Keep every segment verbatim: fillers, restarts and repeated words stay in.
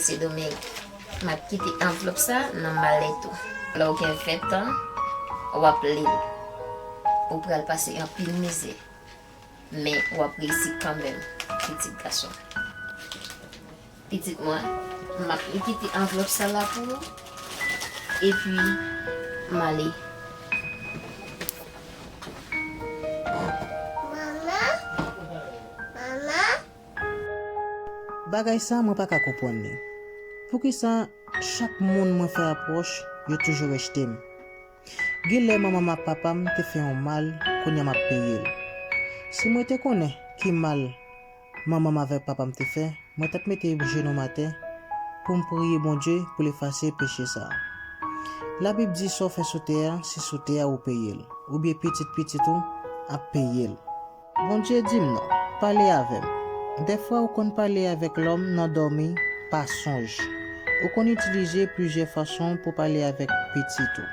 Sendomeng. M ap kite anvlòp sa nan malèt ou. Lè w gen ven tan, w ap li l. Ou pral pase anpil mizè, men w ap reyisi kanmenm, pitit gason. Pitit mwen, m ap kite anvlòp sa la pou ou, epi m ale. Manman? Manman? Bagay sa mwen pa ka konprann li. Poukisa chak moun mwen fè apwòch, yo toujou rejte m? Gen lè manman m ak papa m te fè yon mal, kounye a m ap peye l. Si mwen te konnen ki mal manman m avèk papa m te fè, mwen t ap mete jenou m atè pou m priye Bondye pou l efase peche sa a. Labib di sa w fè sou tè a, se sou tè a ou peye l, oubyen pitit pitit ou ap peye l. Bondye di m non, pale avè m. Dèfwa ou konn pale avèk lòm nan dòmi, pa sonj. Ou konn itilize plizyè fason pou pale avèk pitit ou.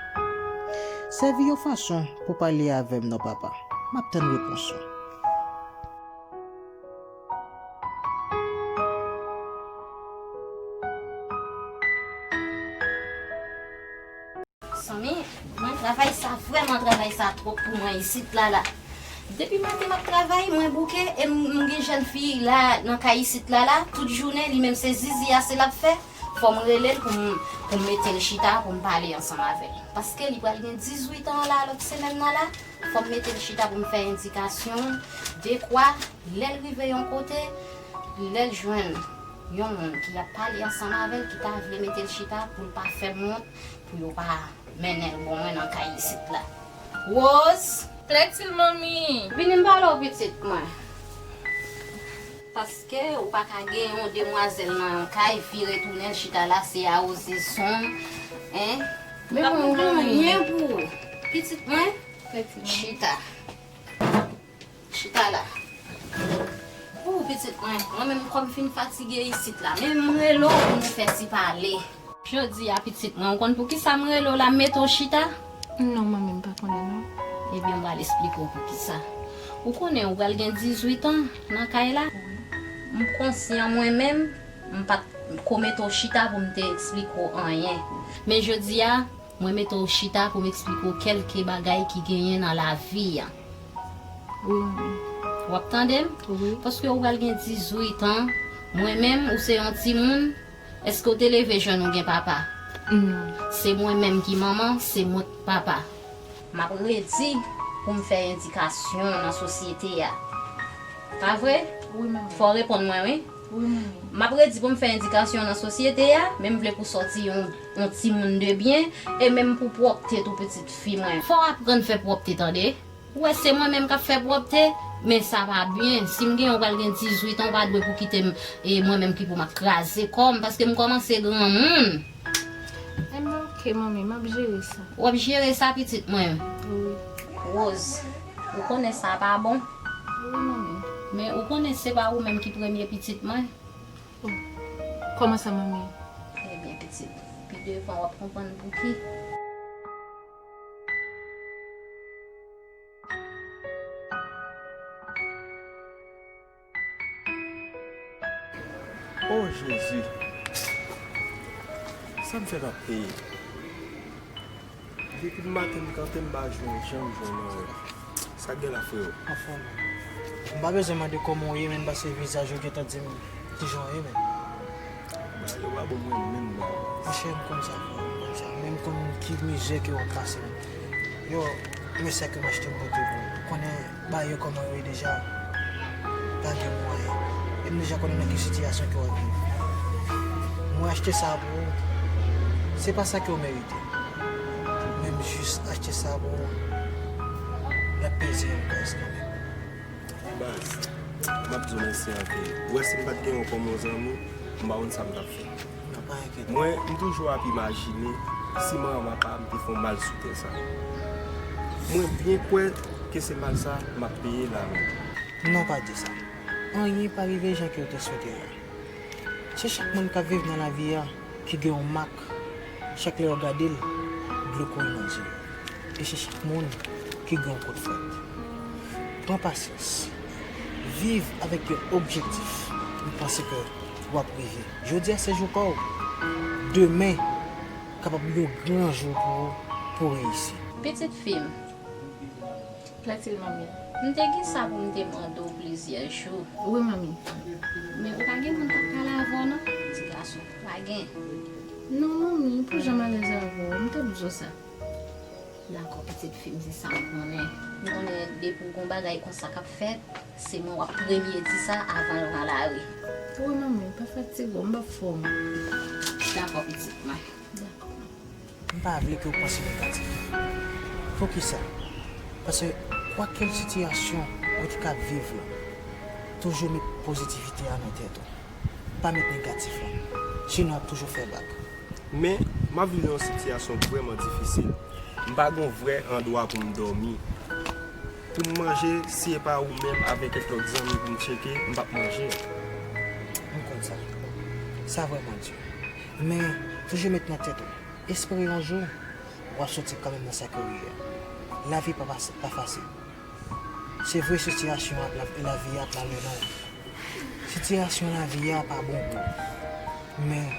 Sèvi yon fason pou pale avè m non papa. M ap tann repons ou. Zanmi, mwen travay sa, vrèman travay sa twòp pou mwen isit la la. Depi maten m ap travay, mwen bouke, e m, m gen jèn fi la nan kay isit la la, tout jounen, li menm se zizi a se l ap fè. Fò m rele l pou m, pou m mete l chita, pou m pale ansanm avè l. Paske li pral gen dizuit an la, lòt semèn nan la, fò m mete l chita pou m fè endikasyon dekwa, lè l rive yon kote, lè l jwenn yon moun ki ap pale ansanm avè l, ki ta vle mete l chita pou l pa fè m wont, pou yo pa mennen l bon mwen nan kay isit la. Rose! Klètil, manmi! Vini m pale w, pitit mwen. Paske ou pa ka gen yon demwazèl nan yon kay, vire tounen l chita la, se awoze sonm, en. Men pa pou mwen, gen anyen pou ou. Pitit mwen, Klètil, manmi. Chita. Chita la. Ou, pitit mwen, mwen menm kò m fin fatige isit la. Men m rele w pou nou fè ti pale. Jodi a, pitit mwen, ou konn poukisa m rele w la, m mete w chita? Non, manmi, m pa konnen, non. Ebyen, m pral esplike w poukisa. Ou konnen, ou pral gen dizuit an nan kay la? Wi. M konsyan mwen menm, m pa t ko mete w chita pou m te esplike w anyen. Men jodi a, mwen mete w chita pou m eksplike w kèlke bagay ki genyen nan lavi a. Wi, manmi. W ap tande m? Wi. Paske ou pral gen dizuit an, mwen menm, ou se yon timoun, èske w te leve jwenn ou gen papa? Non. Se mwen menm ki manman, se mwen k papa. M ap redi pou m fè endikasyon nan sosyete a. Pa vre? Wi, manmi. Fò w reponn mwen, wi. Wi, manmi. M ap redi pou m fè endikasyon nan sosyete a, men m vle pou sòti yon, yon timoun de byen, e menm pou pwòpte tou, pitit fi mwen. Fò w aprann fè pwòpte, tande. Ou wè, se mwen menm k ap fè pwòpte, men sa pa byen. Si m gen, ou pral gen dizuit an, ou pa dwe pou kite m, e mwen menm ki pou m ap kraze kò m, paske m kòmanse granmoun. Enben, oke, manmi, m ap jere sa. W ap jere sa, pitit mwen? Wi. Rose, ou konnen sa pa bon? Wi, manmi. Men ou konnen se pa ou menm ki premye pitit mwen? Oh. Kòman sa, manmi? Ebyen, pitit, pi devan w ap konprann pouki. O Jezi! Sa m fè m ap peye? Depi maten m kanpe, m pa jwenn, janm jwenn anyen. Sa k gen la, freo? Anfòm. M pa bezwen mande kòman w ye, menm, paske vizaj ou gentan di m kijan w ye, menm. Bagay yo pa bon mwen menm, non. Monchè, m konn sa, freo, m konn sa. Men m konn ki mizè ke w ap pase, menm. Yo, men sa ke m achte m pote pou ou. Ou konnen bagay yo kòman yo ye deja. Pa gen mwayen. E m deja konnen nan ki sitiyasyon ke w ap viv. Mwen achte sa pou ou. Se pa sa ke w merite. Men m jis achte sa pou ou. L ap peze yon baz kanmenm. Baz, m ap di w mèsi anpil. Ou wè, si m pa t gen w kòm yon zanmi, m pa konn sa m t ap fè. Mwen, m toujou ap imajine si manman pa m te fè yon mal sou tè sa. Mwen byen kwè ke se mal sa m ap peye la menm. Non, pa di sa. Anyen pa rive jan ke w te swete a. Se chak moun k ap viv nan lavi a ki gen yon mak, chak lè w gade l, dlo kouri nan zye yo. E se chak moun ki gen yon kout fwèt. Pran pasyans. Viv avèk yon objektif. M panse ke W ap rive. Jodi a se jou pa w. Demen kapab yon gran jou pou ou, pou w reyisi. Pitit fi m, Platil manmi, m te gen sa pou m te mande w plizyè jou. Wi, manmi. Men ou pa gen moun k ap pale avè w, non? Ti gason, pa gen. Non, manmi, pou jan m alèz avè w, m t ap di w sa. Dakò, pitit fi m, se sa m konnen. M konnen depi w gon bagay konsa k ap fèt, se mwen w ap premye di sa avan l pran lari. Wi, manmi, pa fatige w, m p ap fè w mal. Dakò, pitit mwen. Dakò. M pa vle ke w panse negatif. Poukisa? Paske kwakèl sitiyasyon ou te ka viv la, toujou met pozitivite a nan tèt ou. Pa met negatif la. Sinon, w ap toujou fè bak. Men, m ap viv yon sitiyasyon vrèman difisil. M pa gon vrè andwa pou m dòmi. Pou m manje, si e pa ou menm avèk kèk lòt zanmi pou m tcheke, m p ap manje. M konn sa. Sa vrèman di. Men, toujou met nan tèt ou, espere yon jou, w ap soti kanmenm nan sa ke w ye a. Lavi pa, pa, pa fasil. Se vre sitiyasyon ap la, lavi a ap la mennen w. Sitiyasyon lavi a pa bon pou ou. Men,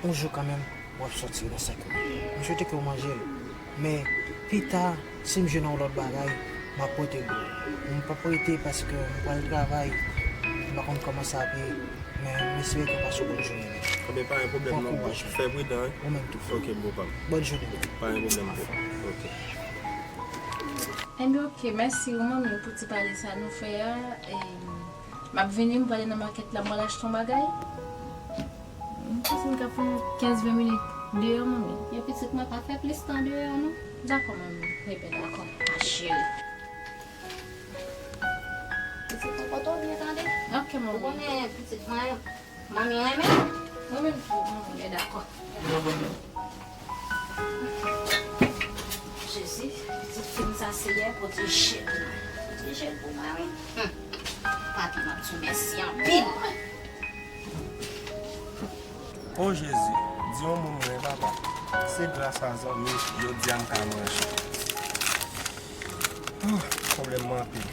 yon jou kanmenm, w ap soti nan sa ke w ye. M swete ke w manje l. Men, pita, si m jwenn yon lòt bagay, m ap pote pou ou. M p ap rete paske m pral travay. M pa konn kòman sa ap ye. Men, m espere ke w pase yon bòn jounen. Ebyen, pa gen pwoblèm non, bro. Fè pridan, wi. Ou menm tou. Ok, bro pa m. Bòn jounen. Pa gen pwoblèm, bro. Ok. Ebyen, ok, mèsi wi manmi pou ti pale sa nou fè a. E, m ap vini, m prale nan makèt la, m pral achte yon bagay. M panse m ka fè yon kenz ven minit deyò, manmi. Yon pitit mwen pa fè plis tan deyò, non. Dakò, manmi. Ebyen, dakò. Ma cheri. Pitit mwen, pòte w byen, tande? Ok, manmi. Ou konnen, pitit mwen, manmi renmen. Mwen menm tou, manmi, men dakò. Jezi, pitit fi m sa, Seyè, pwoteje l pou mwen. Pwoteje l pou mwen, wi. Hum. Papi, m ap di w mèsi anpil. O Jezi, di yon mo mwen, papa. Se gras a zanmi, jodi a m ka manje. Oh, pwoblèm mwen anpil.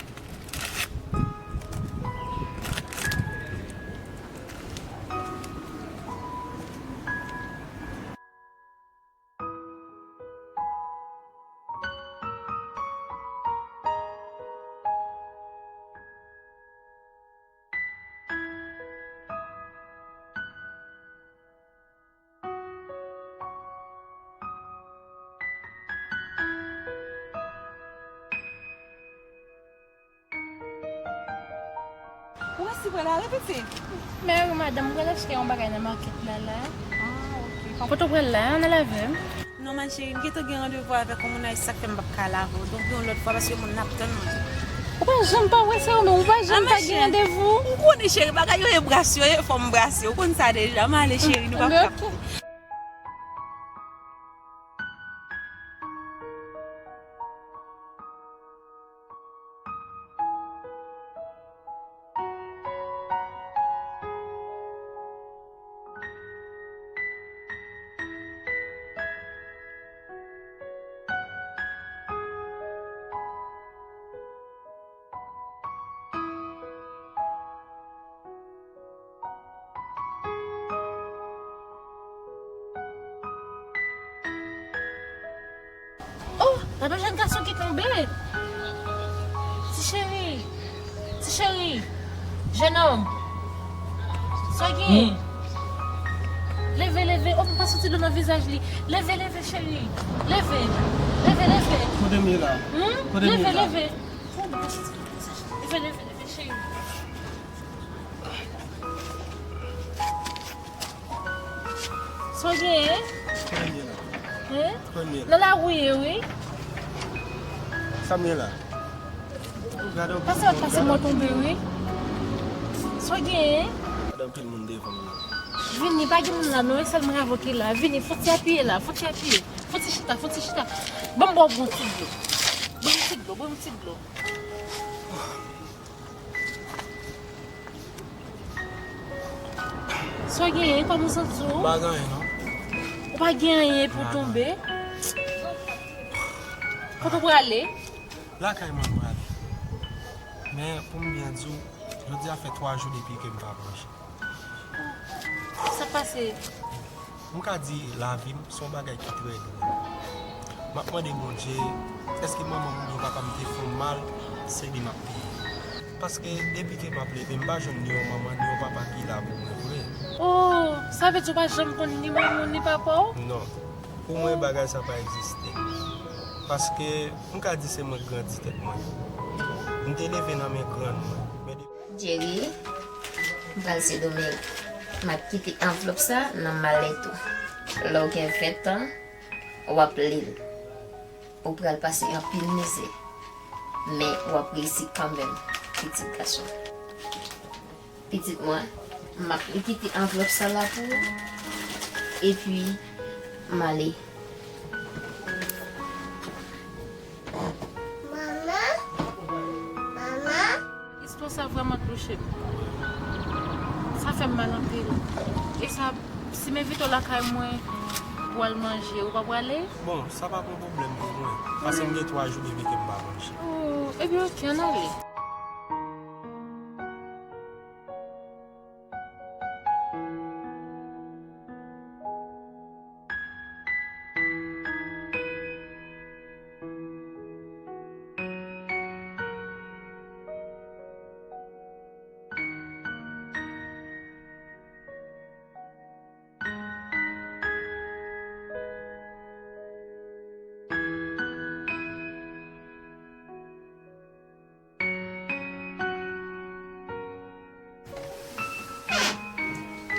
Ou resi pral ale, pitit? Mèsi, madanm. Mwen pral achte yon bagay nan makèt la, la. Ah, ok. Kote w pral la? Ann al avè m. Non, man cheri, m gentan gen randevou avèk yon moun ayisyen, sa k fè m p ap ka al avè w. Donk, yon lòt fwa, paske moun nan ap tann mwen. Ou pa janm pa wè sa yo, men ou pa janm pa gen randevou. Ou konnen, cheri, bagay yo e brase, yo e fò m brase. Ou konn sa deja. M ale, cheri, nou p ap ka. Ok. Oh, gade yon jèn gason ki tonbe. Ti cheri. Ti cheri. Jennonm. Sa w genyen? Hmm? Leve, leve. Oh, pa soti dlo nan vizaj li. Leve, leve, cheri. Leve. Leve, leve. Kote m ye la? Hmm? Kote m ye la? Leve, leve. Oh, pa soti dlo nan vizaj li. Leve, leve, leve, cheri. Sa w genyen? Premye la. Hein? Premye la. Nan lari w ye, wi. Sa m ye la. Gade yon pil moun. Pase, pase mwen tonbe, wi. Sa w genyen? Gade yon pil moun devan m la. Vini, pa gen moun la, non, e sèl mwen avè w ki la. Vini, fon ti apiye la, fon ti apiye. Fon ti chita, fon ti chita. Ban m ba w bon ti dlo. Bon ti dlo, bon ti dlo. Sa w genyen? Kòman w santi w? M pa gen anyen, non. Ou pa gen anyen pou w tonbe? Kote w prale? Lakay mwen m prale. Men, pou m byen di w, jodi a fè twa jou depi ke m pa manje. Pase. M ka di lavi m se yon bagay ki trè dwòl. M ap mande Bondye, èske manman m oubyen papa m te fè m mal, se li m ap peye. Paske depi ke m ap leve, m pa jwenn ni yon manman, ni yon papa ki la pou mwen vre. Oh, sa vle di w pa janm konn ni manman w, ni papa w? Non. Pou mwen, bagay sa pa egziste. Paske, m ka di se mwen k grandi tèt mwen. M te leve nan men grann mwen. Men depi Jerry, m pral Sendomeng. M ap kite anvlòp sa nan malèt ou. Lè w gen ven tan, w ap li l. Ou pral pase anpil mizè, men w ap reyisi kanmenm, pitit gason. Pitit mwen, m ap kite anvlòp sa la pou ou, epi m ale. Manman? Manman? Istwa sa vrèman touche m. Sa fè m mal anpil. E sa, si m envite w lakay mwen pou w al manje, ou pa prale? Bon, sa pa p yon pwoblèm pou mwen. Paske m gen twa jou depi ke m pa manje. Oh, ebyen, oke, ann ale.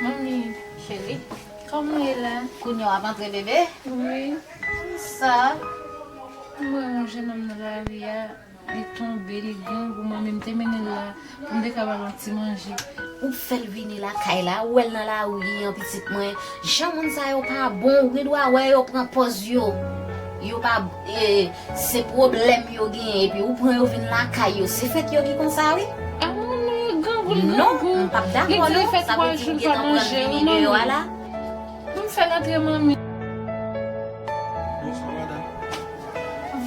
Manmi, cheri, kòman w ye la? Kounye a w ap antre, bebe? Wi. Sa, mwen wè yon jennonm nan lari a, li tonbe, li grangou, manmi, m te mennen l la pou m te ka ba l yon ti manje. Ou fè l vini lakay la, ou wè l nan lari an, pitit mwen. Jan moun sa yo pa bon, ou gen dwa wè yo pran pòz yo. Yo pa, e, se pwoblèm yo genyen, epi ou pran yo vin lakay yo. Se fèt yo ki konsa, wi. Ah, manmi, grangou, li grangou. Non, m p ap dakò, non. Sa vle di ou gentan pran l vini deyò a la. Pou m fè l antre, manmi. Bonswa, madanm.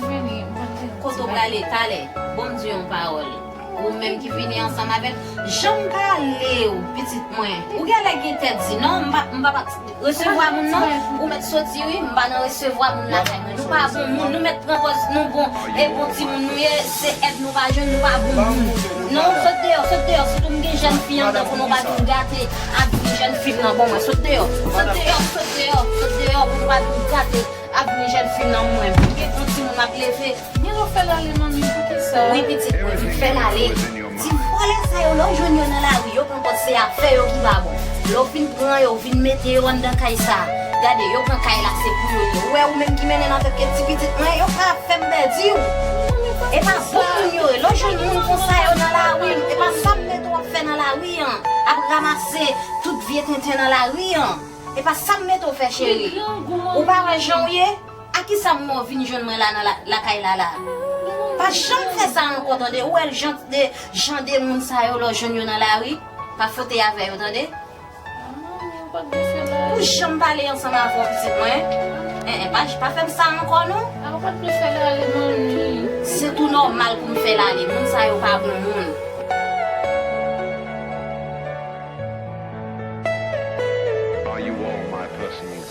Vini, m pa t gen. Kote w prale talè? Bon, m di yon pawòl. Ou menm ki vini ansanm avè l, jan m pale w, pitit mwen. Ou genlè gen tèt di, non, m pa, m pa, pa resevwa moun, non. Ou mèt soti, wi, m pa nan resevwa moun lakay mwen. Nou pa bon moun, nou mèt pran pòz nou bon, e bon timoun nou ye, se èd nou pa jwenn, nou pa bon moun. Non, sot deyò, sot deyò, sitou m gen jèn fi anndan pou nou pa vin gate avni jèn fi m nan, bon, mwen, sot deyò, sot deyò, sot deyò, sot deyò, pou nou pa vin gate avni jèn fi m nan, mwen. M gen bon timoun m ap leve. Men w fè l ale, manmi, poukisa? Wi, pitit mwen, vin fè l ale. Ti vòlè sa yo, lè w jwenn yo nan lari, yo pran pòz, se afè yo ki pa bon. Lè w fin pran yo, w vin mete yo anndan kay sa. Gade, yo pran kay la, se pou yo ye. Ou wè, ou menm ki mennen nan tèt ke ti pitit mwen, yo ka fè m pèdi w. E pa bon moun yo ye. Lè w jwenn moun konsa yo nan lari, e pa sa m mete w ap fè nan lari an. Ap ranmase tout vye tenten nan lari an. E pa sa m mete w fè, cheri. Ou pa wè jan w ye? A kisa m wè w vin jwenn mwen la nan la, lakay la la? Pa janm fè sa ankò, tande? Ou wè jan de, jan de moun sa yo, lè w jwenn yo nan lari, pa fwote avè yo, tande? Pou janm pale ansanm avè w, pitit mwen. En, en, pa, pa fè m sa ankò, non. Se tou nòmal pou m fè l ale. Moun sa yo pa bon moun. Are you all my personal